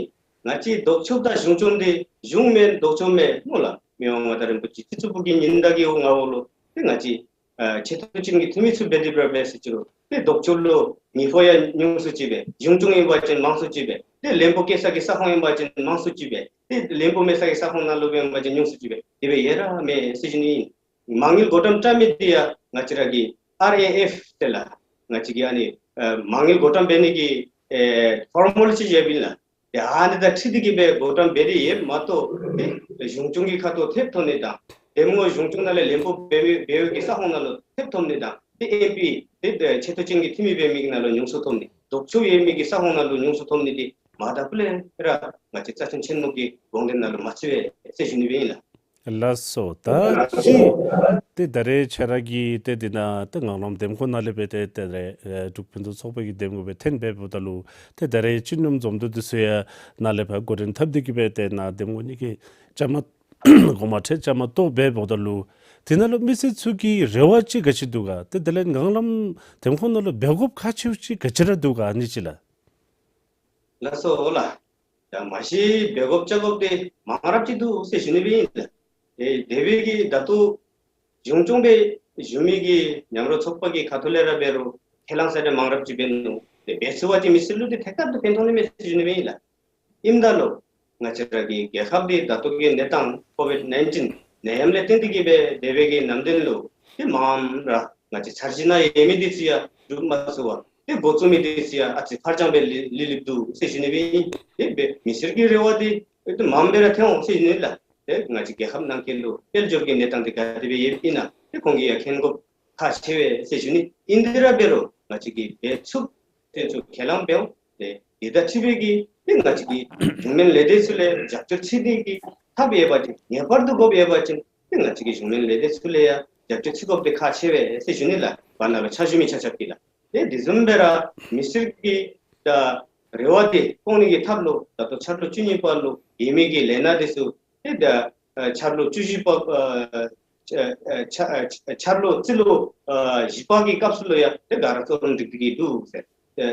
ང་བཅས་ལྡོག་ཕྱོགས་དང་གཞུང་སྐྱོང་འདི་གཞུང་མེན་ལྡོག་ཕྱོགས་མེན་སྨོ་ལགས། མི་དབང་མངའ་བདག་རིན་པོ་ཆེ་སྤྱི་གཙུག་གི་ཉི་ཟླ་གི་འོག་ནང་ལུ་ཏེ་ང་བཅས་ཨ་ཆེ་མཐོ་ཅན་གྱི་འཐུས་མི་ཚུ་འབད་དེ་འབད་ར་འབད་ཟེར་ཅི་རུང་ཏེ་ལྡོག་ཕྱོགས་ལུ་ཉེ་ཕོག་ཡང་ཉུང་སུ་ཅིག་སྦེ་གཞུང་སྐྱོང་ཨིན་པ་ཅིན་མང་སུ་ཅིག་སྦེ་ཏེ་བློན་པོ་བཀལ་ས་གི་ས་ཁོངས་ཨིན་པ་ཅིན་མང་སུ་ཅིག་སྦེ་ཏེ་བློན་པོ་མེད་ས་གི་ས་ཁོངས་ནང་ལུ་སྦེ་ཨིན་པ་ཅིན་ཉུང་སུ་ཅིག་སྦེ་དེ་སྦེ་ཡོད་ར་མས་ཟེར་ཞུ་ནི། མ་དངུལ་བགོ་བཀྲམ་བཀྲམ་མི་འདི་ཡང་ང་བཅས་ར་གི་ཨར་ཨེ་ཨེཕ་ཟེར་ལགས། ང་བཅས་ཀྱི་ཨ་ནི་ཨ་མ་དངུལ་བགོ་བཀྲམ་འབད་ནི་གི་ཨེ་ཕོར་མ་ལི་ཊི་ཅིག་ཡོདཔ་ཨིན་ལགས། ཏེ་ཨ་ནི་དང་འཁྲིལ་ཏེ་གིས་སྦེ་བགོ་བཀྲམ་འབད་དེ་ཡོདཔ་མ་གཏོགས་ཏེ་གཞུང་སྐྱོང་གི་ཁ་ཐུག་ཐེབས་ཐོབ་ནི་དང་འདེམས་ངོ་གཞུང་སྐྱོང་ནང་ལས་བློན་པོ་འབད་བའི་འབད་བའི་གི་ས་ཁོངས་ནང་ལུ་ཐེབས་ཐོབ་ནི་དང་ཏེ་ཨེམ་པི་ཏེ་ཆེ་མཐོ་ཅན་གྱི་འཐུས་མི་འབད་མི་གི་ནང་ལུ་ཉུང་སུ་ཐོབ་ནི་ལྡོག་ཕྱོགས་ཡོད་མི་གི་ས་ཁོངས་ནང་ལུ་ཉུང་སུ་ཐོབ་ནི་འདི་མ་དང་པོ་ལས་ར་ང་བཅས་རྩ་ཁྲིམས་ཆེན་མོ་གི་དགོངས་དོན་ནང་ལུ་མ་ཚུད་པས་ཟེར་ཞུ་ནི་སྦེ་ཨིན་ལགས། ལགས་སོ། ད་ཅི་ཏེ་ད་རེས་ཁྱེད་ར་གི་ཏེ་འདི་ནང་ཏེ་ངང་ལམ་འདེམས་ཁོངས་ནང་ལས་སྦེ་ཏེ་ཏེ་རེ་ཨེ་འབྲུག་ཕུན་སུམ་ཚོགས་པའི་གི་འདེམས་ངོ་སྦེ་འཐོན་འབདཝ་ད་ལུ་ཏེ་ད་རེས་སྤྱི་སྙོམས་འཛོམས་འདུ་འདི་ཚུ་ཡང་ནཱ་ལས་ཕར་འགོ་འདྲེན་འཐབ་སྟེ་གིས་སྦེ་ཏེ་ནཱ་འདེམས་ངོ་གཉིས་ཀྱི་བཅའ་མར་གོང་མ་ཁྲི་བཅའ་མར་གཏོགས་འབདཝ་ད་ལུ་དེ་ནང་ལུ་མི་སེར་ཚུ་གི་རེ་བ་ཅིག་ག་ཅི་འདུག་ག། ཏེ་དེ་ལས་ངང་ལམ་འདེམས་ཁོངས་ནང་ལུ་འབད་དགོཔ་ཁག་ཆེཝ་ཅིག་ག་ཅི་ར་འདུག་ག་ཨ་ནི་ཅིག་ལགས། ལགས་སོ་ལགས། ད་མ་གཞི་འབད་དགོཔ་བཅའ་དགོཔ་འདི་མང་རབས་ཅིག་འདུག་ཟེར་ཞུ་ནི་སྦེ་ཨིན། ཨེ་དེ་སྦེ་གི་ད་ལྟོ་གཞུང་སྐྱོང་སྦེ་བཞུགས་མི་གི་མཉམ་རུབ་ཚོགས་པ་གི་ཁ་ཐུག་ལས་ར་འབད་རུང་ཁས་བླངས་ཟེར་ཏེ་མང་རབས་ཅིག་འབད་ནུག། ཏེ་འབད་ཚུགས་པ་ཅིན་མི་སེར་ལུ་འདི་ཐད་ཀར་དུ་ཕན་ཐོགས་ནི་མས་ཟེར་ཞུ་ནི་སྦེ་ཨིན་ལགས། ཨིནམ་ད་ལུ་ང་བཅས་ར་གི་རྒྱལ་ཁབ་འདི་ད་ལྟོ་གི་གནས་སྟངས་ཀོ་ཝིཌ་ནའིན་ཊིན་ནད་ཡམས་ལས་བརྟེན་ཏེ་གིས་སྦེ་དེ་སྦེ་གི་ནམ་དུས་ལུ་ཏེ་མངམ་ར་ང་བཅས་འཆར་གཞི་ནང་ཡོད་མི་འདི་ཚུ་ཡང་འགྲུབ་མ་ཚུགས་པར་ཏེ་འགོ་བཙུགས་མི་འདི་ཚུ་ཡང་ཨ་ཙི་ཕར་འགྱངས་སྦེ་ལུས་ལུས་ལུས་འདུག་ཟེར་ཞུ་ནི་སྦེ་ཨིན། ཏེ་སྦེ་མི་སེར་གྱི་རེ་བ་འདི་ཏེ་མངམ་སྦེ་ར་ཐོན་འོང་ཟེར་ཞུ་ནི་ལགས། ཏེ་ང་བཅས་རྒྱལ་ཁབ་ནང་འཁོད་ལུ་དཔལ་འབྱོར་གྱི་གནས་སྟངས་འདི་ག་དེ་སྦེ་ཡོདཔ་ཨིན་ན་ཏེ་ཁོང་གིས་ཡང་མཁྱེན་དགོཔ་ཁག་ཆེ་བས་ཟེར་ཞུ་ནི། ཨིན་དེ་ར་འབད་རུང་ང་བཅས་ཀྱིས་འབད་ཚུགས་ཚུགས་ཁས་བླངས་འབད་འོང་། ཏེ་དེ་དང་འཁྲིལ་བའི་གི་ཏེ་ང་བཅས་ཀྱི་གཞུང་མིན་ལས་སྡེ་ཚུ་ལས་རྒྱབ་སྐྱོར་འཚོལ་ནི་གི་ཐབས་ཡོད་པ་ཅིན་ངེས་པར་དུ་དགོཔ་ཡོད་པ་ཅིན་ཏེ་ང་བཅས་ཀྱི་གཞུང་མིན་ལས་སྡེ་ཚུ་ལས་ཡང་རྒྱབ་སྐྱོར་འཚོལ་དགོཔ་འདི་ཁག་ཆེ་བས་ཟེར་ཞུ་ནི་ལགས། བར་ན་ལུ་ཕྱག་ཞུ་མི་ཆ་ཁྱབ་ཀྱིས་ལགས། ཏེ་དེ་བཟུམ་སྦེ་ར་མི་སེར་གྱི་ད་རེ་བ་འདི་སྐོང་ནི་གི་ཐབས་ལུ་ད་ལྟོ་འཆར་ལོ་བཅུ་གཉིས་པ་ལུ་ཡོད་མི་གི་ལས་སྣ་འདི་ཚུ་ཏེ་ད་ཨ་འཆར་ལོ་བཅུ་བཞི་པ་ཨ་ཨ་འཆར་ཨ་འཆར་ལོ་རྩིས་ལོ་ཨ་བཞི་པ་གི་སྐབས་སུ་ལུ་ཡང་ཏེ་ག་ར་གཙོ་རིམ་སྒྲིག་སྟེ་གི་འདུག་ཟེར། ཏེ་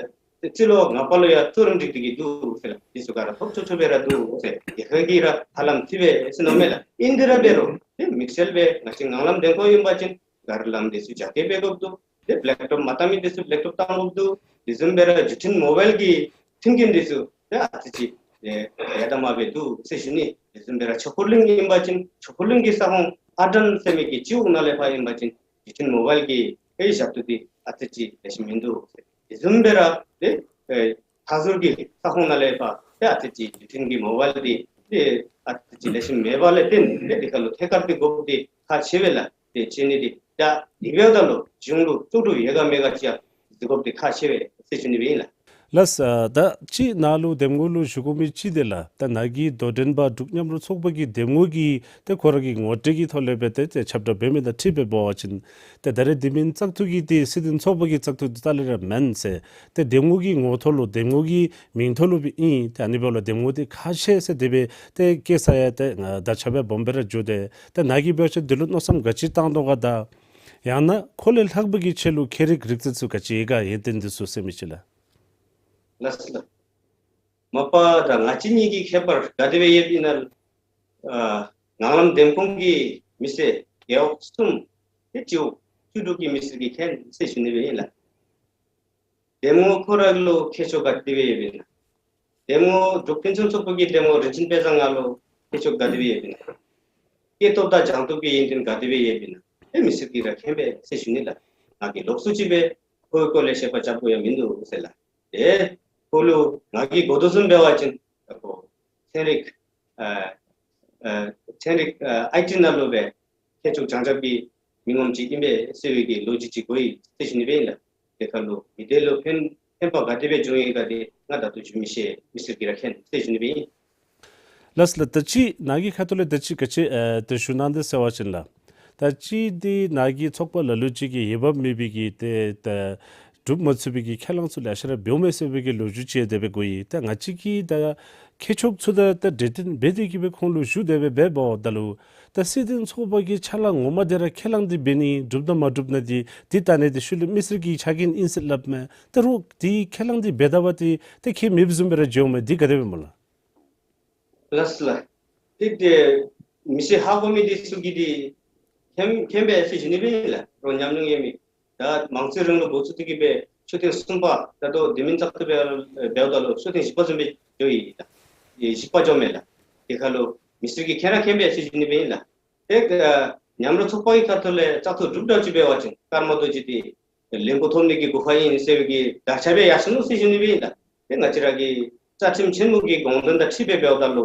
རྩིས་ལོ་ལྔ་པ་ལུ་ཡང་གཙོ་རིམ་སྒྲིག་སྟེ་གི་འདུག་ཟེར་ལགས། འདི་ཚུ་ག་ར་ཐོབ་ཆོག་ཆོག་སྦེ་ར་འདུག་ཟེར། རྒྱལ་ཁབ་ཀྱིས་ར་ཧ་ལམ་ཐིག་པས་ཟེར་མནོཝ་མས་ལགས། ཨིན་དེ་ར་འབད་རུང་ཏེ་དམིགས་བསལ་སྦེ་ང་བཅས་ངང་ལམ་འདེམས་ཁོངས་ཨིན་པ་ཅིན་ག་ར་ལམ་འདི་ཚུ་རྒྱ་སྐྱེད་འབད་དགོཔ་འདུག། ཏེ་བེལེག་ཊོབ་མ་བཏང་མི་འདི་ཚུ་བེལེག་ཊོབ་བཏང་དགོཔ་འདུག། དེ་བཟུམ་སྦེ་ར་བརྒྱུད་འཕྲིན་མོ་བཱའིལ་གྱི་མཐུན་རྐྱེན་འདི་ཚུ་ཏེ་ཨ་ཙི་ཅིག་ཏེ་ཡར་དྲག་མ་འབད་འདུག་ཟེར་ཞུ་ནི། དེ་བཟུམ་སྦེ་ར་ཆོས་འཁོར་གླིང་ཨིན་པ་ཅིན་ཆོས་འཁོར་གླིང་གི་ས་ཁོངས་ཨར་ཌན་ཟེར་མི་གི་སྤྱི་འོག་ནང་ལས་ཕར་ཨིན་པ་ཅིན་བརྒྱུད་འཕྲིན་མོ་བཱའིལ་གྱི་ཨེ་ཞབས་ཏོག་འདི་ཨ་ཙི་ཅིག་ལེགས་ཤོམ་མིན་འདུག། དེ་བཟུམ་སྦེ་ར་ཏེ་ཨེ་མཐའ་ཟུར་གྱི་ས་ཁོངས་ནང་ལས་ཕར་ཏེ་ཨ་ཙི་ཅིག་བརྒྱུད་འཕྲིན་གྱི་མོ་བཱའིལ་འདི་ཏེ་ཨ་ཙི་ཅིག་ལེགས་ཤོམ་མེད་པ་ལས་བརྟེན་ཏེ་དེ་ཁར་ལུ་ཐད་ཀར་འདི་དགོཔ་འདི་ཁག་ཆེ་བས་ལགས། ཏེ་ཅི་ནི་འདི་ད་དེ་འབདཝ་ད་ལུ་གཞུང་ལུ་ལྕོགས་གྲུབ་ཡོད་ག་མེད་ག་ཅིག་ཡང་གཟིགས་དགོཔ་འདི་ཁག་ཆེ་བས་ཟེར་ཞུ་ནི་སྦེ་ཨིན་ལགས། ལགས་སོ། ད་ཅི་ནཱ་ལུ་འདེམས་ངོ་ལུ་ཞུ་དགོ་མི་ཅིག་འདི་ལགས། ད་ནཱ་གི་དོ་འགྲན་པ་འབྲུག་མཉམ་རུབ་ཚོགས་པ་གི་འདེམས་ངོ་གི་ཏེ་ཁོ་ར་གི་ངོ་སྤྲོད་ཀྱི་ཐོག་ལས་སྦེ་ཏེ་ཏེ་ཁྱབ་བསྒྲགས་འབད་མི་དང་འཁྲིལ་སྦེ་འབད་བ་ཅིན་ཏེ་ད་རེས་དེ་མིན་བཙག་འཐུ་གི་ཏེ་སྲིད་དོན་ཚོགས་པ་གི་བཙག་འཐུ་འདི་ད་ལས་ར་མེན་ཟེར། ཏེ་འདེམས་ངོ་གི་ངོ་ཐོག་ལུ་འདེམས་ངོ་གི་མིང་ཐོག་ལུ་སྦེ་ཨིན། ཏེ་ཨ་ནི་འབདཝ་ལས་འདེམས་ངོ་འདི་ཁག་ཆེ་ཟེར་དེ་སྦེ་ཏེ་སྐད་ཆ་ཡང་ཏེ་ད་ཆ་སྦེ་སྦོམ་སྦེ་ར་འགྱོ་སྟེ། ཏེ་ནཱ་གིས་འབད་བ་ཅིན་འདི་ལུ་མནོ་བསམ་ག་ཅི་བཏང་དོ་ག། ད་ཡང་ན་ཁོ་ལས་ལྷག་པའི་གི་ཆེད་ལུ་མཁས་རིག་རིག་རྩལ་ཚུ་ག་ཅི་ཡོད་ག་ཡོན་ཏན་འདི་ཚུ་ཟེར་མི་ཅིག་ལགས། ལགས་སོ་ལགས། མ་པ་ད་ང་བཅས་གཉིས་ཀྱི་ཁྱད་པར་ག་དེ་སྦེ་ཡོདཔ་ཨིན་ན་ཨ་ངང་ལམ་འདེམས་ཁོངས་ཀྱི་མི་སེར་རྒེད་འོག་གསུམ་ཏེ་སྤྱི་འོག་བཅུ་དྲུག་གི་མི་སེར་གྱིས་མཁྱེན་ཟེར་ཞུ་ནི་སྦེ་ཨིན་ལགས། འདེམས་ངོ་ཁོ་ར་ལུ་མཁས་མཆོག་ག་དེ་སྦེ་ཡོདཔ་ཨིན་ན། འདེམས་ངོ་འབྲུག་ཕུན་སུམ་ཚོགས་པ་གི་འདེམས་ངོ་རིན་ཆེན་དཔལ་བཟང་ང་ལུ་མཁས་མཆོག་ག་དེ་སྦེ་ཡོདཔ་ཨིན་ན། སྐྱེས་སྟོབས་དང་སྦྱངས་སྟོབས་ཀྱི་ཡོན་ཏན་ག་དེ་སྦེ་ཡོདཔ་ཨིན་ན། ཏེ་མི་སེར་གྱིས་ར་མཁྱེན་པས་ཟེར་ཞུ་ནི་ལགས། ང་གིས་ལོགས་སུ་ཅིག་སྦེ་ཁོའི་སྐོར་ལས་བཤད་པ་རྐྱབ་དགོ་ཡང་མིན་འདུག་ཟེར་ལགས། ཏེ་ཁོ་ལུ་ང་གིས་གོ་དོ་བཟུམ་འབད་བ་ཅིན་ད་ཁོ་ཚན་རིག་ཨ་ཨ་ཚན་རིག་ཨ་ཨའི་ཊི་ནང་ལུ་སྦེ་མཁས་མཆོག་སྦྱང་རྐྱབ་ཀྱི་མི་ངོམ་ཅིག་ཨིན་པས་ཟེར་བའི་གི་ལོ་རྒྱུས་ཅིག་གོ་ཡི་ཟེར་ཞུ་ནི་སྦེ་ཨིན་ལགས། དེ་ཁར་ལུ་མི་སྡེ་ལུ་ཕན་ཕན་པ་ག་དེ་སྦེ་བྱུང་ཡི་ག་དེ་ང་ད་ལྟོ་ཞུ་མི་ཤེས། མི་སེར་གྱིས་ར་མཁྱེན་ཟེར་ཞུ་ནི་སྦེ་ཨིན། ལགས་ལགས། ད་ཅི་ནཱ་གི་ཁ་ཐུག་ལས་ད་ཅི་ག་ཅི་ཨ་ཏེ་ཞུ་གནང་དེས་ཟེར་བ་ཅིན་ལགས། ད་ཅི་འདི་ནཱ་གི་ཚོགས་པ་ལ་ལུ་ཅིག་གིས་འོས་འབབ་མེད་པའི་གི་ཏེ་ད་སྒྲུབ་མ་ཚུགས་པའི་གི་ཁས་བླངས་ཚུ་ལེ་ཤ་ར་འབདཝ་མས་ཟེར་བའི་གི་ལོ་རྒྱུས་ཅིག་དེ་སྦེ་གོ་ཡི། ད་ང་བཅས་ཀྱིས་ད་མཁས་མཆོག་ཚུ་དང་ད་གྲོས་བསྟུན་འབད་དེ་གི་སྦེ་ཁོང་ལུ་ཞུ་སྟེ་སྦེ་འབདཝ་ད་ལུ་ད་སྲིད་དོན་ཚོགས་པ་གི་ཕྱག་ལཱ་ངོ་མ་དེ་ར་ཁས་བླངས་འདི་འབད་ནི་སྒྲུབ་དང་མ་སྒྲུབ་ན་འདི་འདི་ད་ནི་འདི་ཤུལ་ལས་མི་སེར་གྱི་ཆ་རྐྱེན་ཨིན་ཟེར་སླབ་མས། ད་རུང་འདི་ཁས་བླངས་འདི་འབད་ད་བ་འདི་ད་ཁྱད་མེདཔ་བཟུམ་སྦེ་ར་འགྱོཝ་མས། འདི་ག་དེ་སྦེ་སྨོ་ལགས། ལགས་སོ་ལགས། ཏེ་ཏེ་མི་སེར་ཧ་གོ་མི་འདི་ཚུ་གིས་འདི་མཁྱེན་མཁྱེན་པས་ཟེར་ཞུ་ནི་སྦེ་ཨིན་ལགས། རོགས་ཉམས་མྱོང་ཡོད་མི་ད་མང་གཙོའི་རིང་ལུགས་འགོ་བཙུགས་ཏེ་གི་སྦེ་ཆོས་ཐེངས་གསུམ་པ་ད་ལྟོ་དེ་མིན་བཙག་འཐུ་འབད་འབདཝ་ད་ལུ་ཆོས་ཐེངས་བཞི་པ་བཟུམ་སྦེ་འགྱོ་ཡི་ད། ཨེ་བཞི་པ་འགྱོཝ་མས་ལགས། དེ་ཁར་ལུ་མི་སེར་གྱིས་མཁྱེན་ར་མཁྱེན་པས་ཟེར་ཞུ་ནི་སྦེ་ཨིན་ལགས། ཏེ་ཨ་མཉམ་རུབ་ཚོགས་པ་གི་ཁ་ཐུག་ལས་བཙག་འཐུ་གྲུབ་གྲུབ་ཅིག་འབད་བ་ཅིན་ཀརྨ་རྡོ་རྗེ་འདི་ལེན་པོ་ཐོབ་ནི་གི་གོ་སྐབས་ཨིན་ཟེར་བའི་གི་དར་ཁྱབ་སྦེ་ཡར་སོ་ནུག་ཟེར་ཞུ་ནི་སྦེ་ཨིན་ལགས། ཏེ་ང་བཅས་ར་གི་རྩ་ཁྲིམས་ཆེན་མོ་གི་དགོངས་དོན་དང་འཁྲིལ་སྦེ་འབདཝ་ད་ལུ་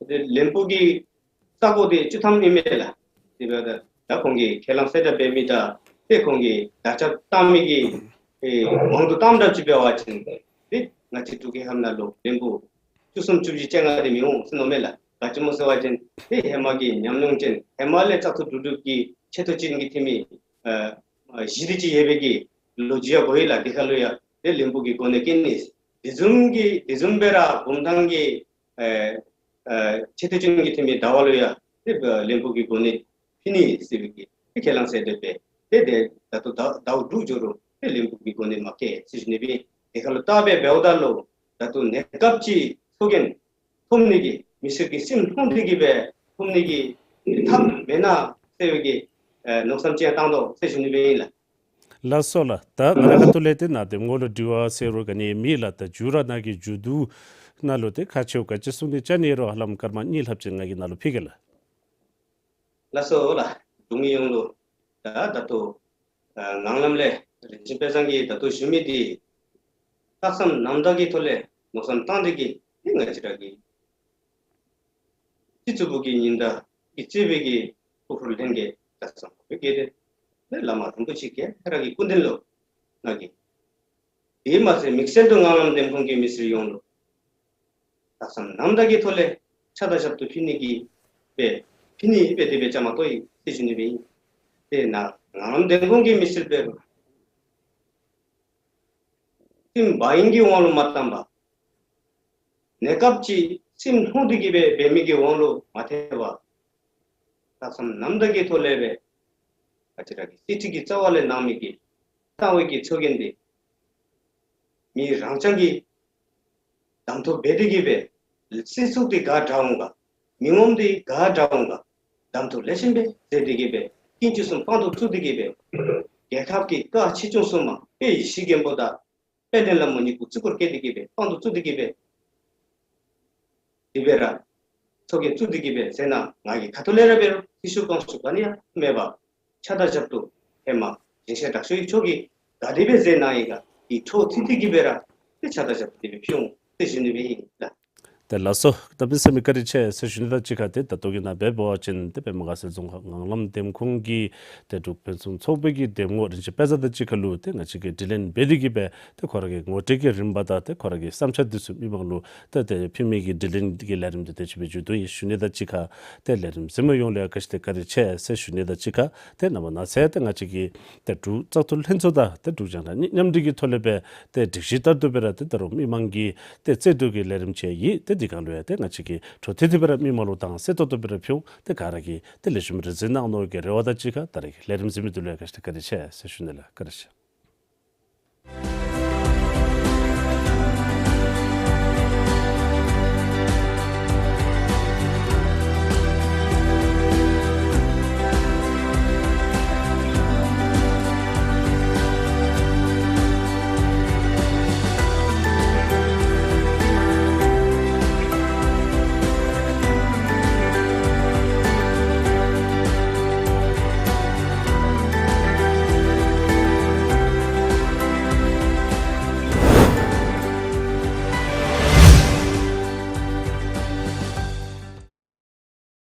ཏེ་ལེན་པོ་གི་ས་གོ་འདི་བཅུ་ཐམ་ཨིན་མས་ལགས། དེ་འབདཝ་ད་ད་ཁོང་གིས་ཁས་བླངས་གསལ་བསྒྲགས་འབད་མི་དང་ཏེ་ཁོང་གིས་དར་ཁྱབ་བཏང་མི་གི་ཨེ་དབང་དུ་བཏངམ་འདྲཝ་ཅིག་འབད་བ་ཅིན་ཏེ་ང་བཅས་འབྲུག་རྒྱལ་ཁབ་ནང་ལུ་ལེན་པོ་བཅུ་གསུམ་བཅུ་བཞི་ཅན་ལྔ་འདི་མི་འོང་ཟེར་མནོཝ་མས་ལགས། ག་ཅི་སྨོ་ཟེར་བ་ཅིན་ཏེ་ཧེ་མ་གི་ཉམས་མྱོང་ཅན་ཧེ་མ་ལས་བཙག་འཐུ་གྲུབ་གྲུབ་ཀྱི་ཆེ་མཐོ་ཅན་གྱི་འཐུས་མི་ཨ་ཨ་བཞི་དེ་ཅིག་ཡོད་པའི་གི་ལོ་རྒྱུས་ཡང་གོ་ཡི་ལགས། དེ་ཁར་ལུ་ཡང་ཏེ་ལེན་པོ་གི་གོ་གནས་བཀལ་ནི་དེ་བཟུམ་གྱི་དེ་བཟུམ་སྦེ་ར་བུམ་ཐང་གི་ཨེ་ཨེ་ཆེ་མཐོ་ཅན་གྱི་འཐུས་མི་ཟླ་བ་ལུ་ཡང་ཏེ་ལེན་པོ་གི་གོ་གནས་ཕུལ་ནི་ཟེར་བའི་གི་ཏེ་ཁས་བླངས་གསལ་བསྒྲགས་འབད། ཏེ་ཏེ་ད་ལྟོ་ཟླ་ཟླཝ་དྲུག་འགྱོ་རུང་ཏེ་ལེན་པོ་གི་གོ་གནས་མ་བཀལ་ཟེར་ཞུ་ནི་སྦེ། དེ་ཁར་ལུ་བལྟ་སྦེ་འབདཝ་ད་ལུ་ད་ལྟོ་གནས་སྐབས་ཀྱི་ཚོགས་རྒྱན་ཐོབ་ནི་གི་མི་སེར་གྱི་སེམས་ལྷོང་སྟེ་གི་སྦེ་ཐོབ་ནི་གི་ཐབས་མེད་ན་ཟེར་བའི་གི་ཨེ་མནོ་བསམ་ཅིག་བཏང་དོ་ཟེར་ཞུ་ནི་སྦེ་ཨིན་ལགས། ལགས་སོ་ལགས། ད་ང་རའི་ཁ་ཐུག་ལས་ཏེ་ནཱ་འདེམས་ངོ་ལུ་དྲི་བ་ཟེར་རུང་ག་ནི་མེད་ལགས། ད་མཇུག་ར་ནཱ་གི་མཇུག་བསྡུ་ནང་ལུ་ཏེ་ཁ་ཆེཝ་ག་ཅི་གསུང་ནི་ཅ་ནི་རུང་ཧ་ལམ་སྐར་མ་གཉིས་ལྷགཔ་ཅིག་ང་གིས་ནཱ་ལུ་ཕུལ་གེ་ལགས། ལགས་སོ་ལགས། འབྲུག་མི་ཡོངས་ལུ་ད་ད་ལྟོ་ཨ་ངང་ལམ་ལས་རིན་ཆེན་དཔལ་བཟང་གིས་ད་ལྟོ་ཞུ་མི་འདི་ལྷག་བསམ་རྣམ་དག་གི་ཐོག་ལས་མནོ་བསམ་བཏང་སྟེ་གི་ཏེ་ང་བཅས་ར་གི་སྤྱི་གཙུག་པུ་གི་ཉིན་དང་ གིས་གཙོས་པའི་གི་སྐུ་ཕུར་ལྷན་རྒྱས་ལ་སོགས་པ་གིས་ཏེ་བླ་མ་རིན་པོ་ཆེ་ག་ར་གི་སྐུ་མདུན་ལུ་ང་གིས་དེ་མ་ཚད་དམིགས་བསལ་དུ་ངང་ལམ་འདེམས་ཁོངས་ཀྱི་མི་སེར་ཡོངས་ལུ་ལྷག་བསམ་རྣམ་དག་གི་ཐོག་ལས་ཕྱག་དང་ཞབས་ཏོག་ཕུལ་ནི་གི་སྦེ་ཕུལ་ནི་སྦེ་དེ་སྦེ་བཅའ་མར་གཏོགས་ཡི་ཟེར་ཞུ་ནི་སྦེ་ཨིན། ཏེ་ནཱ་ངང་ལམ་འདེམས་ཁོངས་ཀྱི་མི་སེར་འབད་རུང་སེམས་བག་ཡངས་ཀྱི་དབང་ལུ་མ་བཏང་པར་གནས་སྐབས་ཅིག་སེམས་ལྷོད་དེ་གི་སྦེ་འབད་མི་གི་དབང་ལུ་མ་ཐལ་བར་ལྷག་བསམ་རྣམ་དག་གི་ཐོག་ལས་སྦེ་ང་བཅས་ར་གི་གསེར་ཁྲི་གི་རྩ་བ་ལས་གནང་མི་གི་གསང་བའི་གི་ཚོགས་རྒྱན་འདི་མི་རང་རྐྱང་གི་གདམ་འཐུ་འབད་དེ་གི་སྦེ་སྲིད་ཚོགས་འདི་ག་དྲག་འོང་ག་མི་ངོམ་འདི་ག་དྲག་འོང་ག་གདམ་འཐུ་ལེགས་ཤོམ་སྦེ་མཛད་དེ་གི་སྦེ་དཀྱིལ་འཁོར་གསུམ་དཔང་དུ་བཙུགས་ཏེ་གི་སྦེ་རྒྱལ་ཁབ་ཀྱི་ཀ་ཆེ་ཆུང་གསུམ་མ་དཔལ་ཡེ་ཤེས་མགོན་པོ་དང་དཔལ་ལྡན་ལྷ་མོ་གཉིས་པོ་བརྩི་བཀུར་བསྐྱེད་དེ་གི་སྦེ་དཔང་དུ་བཙུགས་ཏེ་གི་སྦེ་དེ་སྦེ་ར་ཚོགས་རྒྱན་བཙུགས་ཏེ་གི་སྦེ་མཛད་གནང་། ང་གིས་ཁ་ཐུག་ལས་ར་འབད་རུང་སྲི་ཞུ་དགོངས་ཞུ་ག་ནི་ཡང་མེད་པར་ཕྱག་དང་ཞབས་ཏོག་ཧེ་མ་རིན་ཆེན་དྲག་ཤོས་ཀྱིས་ག་དེ་སྦེ་མཛད་གནང་ཡི་ག་དེ་འཕྲོ་མཐུད་དེ་གི་སྦེ་ར་ཏེ་ཕྱག་དང་ཞབས་ཏོག་དེ་སྦེ་ཕུལ་འོང་ཟེར་ཞུ་ནི་སྦེ་ཨིན་ལགས། ཏེ་ལགས་སོ། གནམ་མེད་ས་མེད་བཀའ་དྲིན་ཆེ་ཟེར་ཞུ་ནི་དང་གཅིག་ཁར་ཏེ་ད་ལྟོ་གི་ནང་འབད་བ་ཅིན་ཏེ་པདྨ་དགའ་ཚལ་རྫོང་ཁག་ངང་ལམ་འདེམས་ཁོངས་ཀྱི་ཏེ་འབྲུག་ཕུན་སུམ་ཚོགས་པའི་གི་འདེམས་ངོ་རིན་ཆེན་དཔལ་བཟང་དང་གཅིག་ཁར་ལུ་ཏེ་ང་བཅས་ཀྱིས་དྲི་ལན་འབད་དེ་གི་སྦེ་ཏེ་ཁོ་ར་གི་ངོ་སྤྲོད་ཀྱི་རིམ་པ་དང་ཏེ་ཁོ་ར་གི་བསམ་འཆར་འདི་ཚུ་མི་མང་ལུ་ཏེ་ཏེ་ཕུལ་མི་གི་དྲི་ལན་གྱི་ལས་རིམ་འདི་ཏེ་ཅིག་སྦེ་མཇུག་བསྡུ་ཡི་ཞུ་ནི་དང་གཅིག་ཁར་ཏེ་ལས་རིམ་གཟིགས་མི་ཡོངས་ལུ་ཡང་ག་ཅི་ཏེ་བཀའ་དྲིན་ཆེ་ཟེར་ཞུ་ནི་དང་གཅིག་ཁར་ཏེ་ནངས་པ་གནངས་ཚེ་ཏེ་ང་བཅས་ཀྱི་ཏེ་འབྲུག་བཙག་འཐུ་ལྷན་ཚོགས་དང་ཏེ་འབྲུག་རྒྱང་བསྒྲགས་མཉམ་འབྲེལ་གྱི་ཐོག་ལས་སྦེ་ཏེ་སྒྲིག་གཞི་ལྟར་དུ་སྦེ་ར་ཏེ་ད་རུང་མི་མང་གི་ཏེ་རྩོད་བསྡུར་གྱི་ལས་རིམ་ཅིག་ཡོད། ཏེ་འདི་སྒང་ལུ་ཡང་ཏེ་ང་བཅས་ཀྱིས་འཕྲོ་མཐུད་དེ་སྦེ་ར་མི་མང་ལུ་དྭངས་གསལ་ཏོག་ཏོ་སྦེ་ར་ཕུལ་འོང་། ཏེ་ག་ར་གིས་ཏེ་ལེགས་ཤོམ་རེ་གཟིགས་གནང་ནི་གི་རེ་བ་དང་གཅིག་ཁར་ད་རེས་ཀྱི་ལས་རིམ་གཟིགས་མི་འདི་ལུ་ཡང་ག་ཅི་ཏེ་བཀའ་དྲིན་ཆེ་ཟེར་ཞུ་ནི་ལགས། བཀའ་དྲིན་ཆེ།